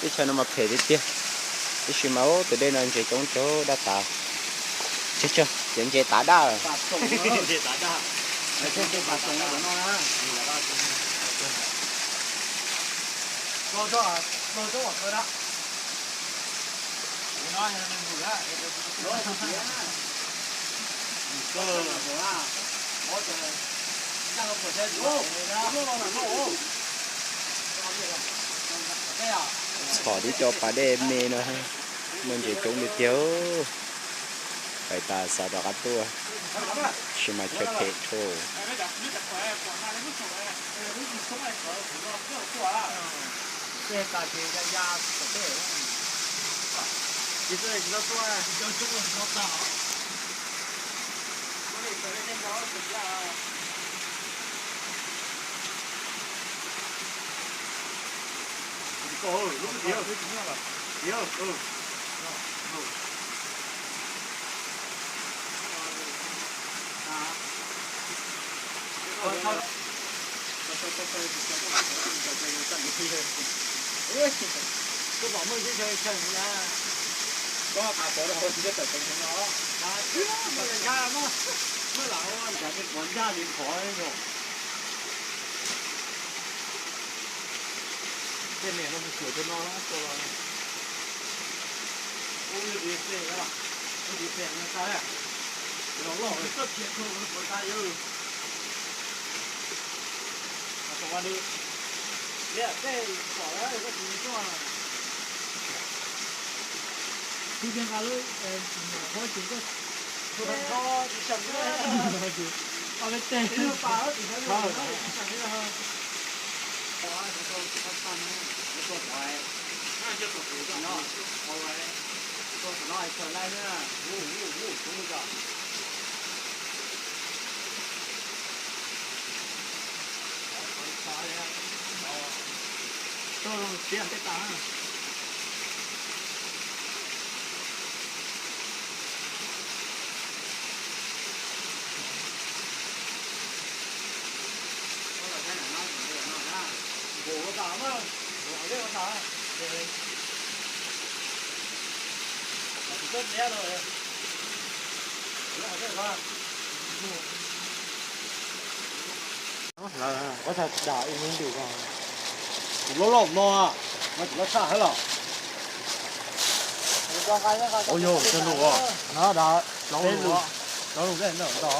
Teb chaws no mas phem tiag tiag, tab sis mas tus dej no ntses coob coob dab tas. Ces ntses tav daj. Txhom tib co pas dej me no, muaj ntses coob li tiag. Pais tas xav rov qab tuaj, tab sis mas chaw phem dhau. Tej niam no mus xyuas tej no tuaj los, ub, ib pliag xwb, ib pliag xwb no tag, los loj txoj kev tuaj puas tag yawg. Ua li, liam tej pom koj tsis tuaj. Twb tias nqa lub nyuam qhuav ces koj tsis sawv, ob peb teg. Lawv, kuv txhais dam ib hnub ntim ko. Kuv loj loj no, no kuv loj tshaj hab los. Ua yog cog lus os. No dam, plaub lus, plaub lus tej ntawm nto.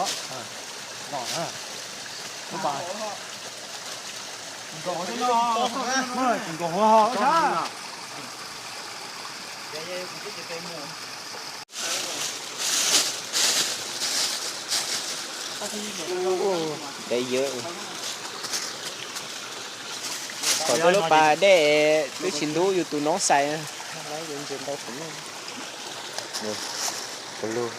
No na. Lub pas. Nkaus hua, tshab. Deb yawm. Kom koj lub pas dej twb tsis ntub yus tus noob xais. Ntses ntau tus. Tus lug.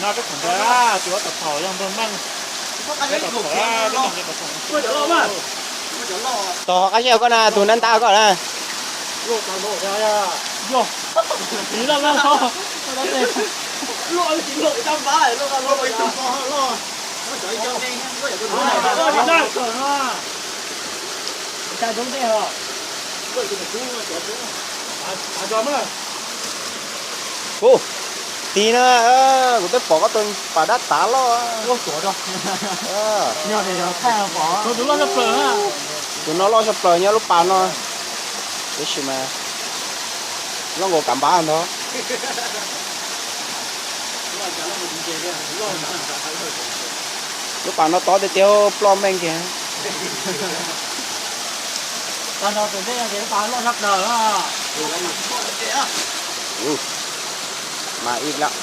No peb khoom ntawd tsis ua tau thaum yog npawg meej, peb tau thaum peb meej tau thaum. Tog qab nyiaj koj na, tus nab ntab koj na. Ub, tig na, kuv twb pom koj tus pas dab tav loj. Tus no loj tshaj plaws nyob lub pas no. Tab sis mas loj nkaus kav npab ntag. Lub pas no tob tiag tiag, ploj meej kiag. Mas ib lawm.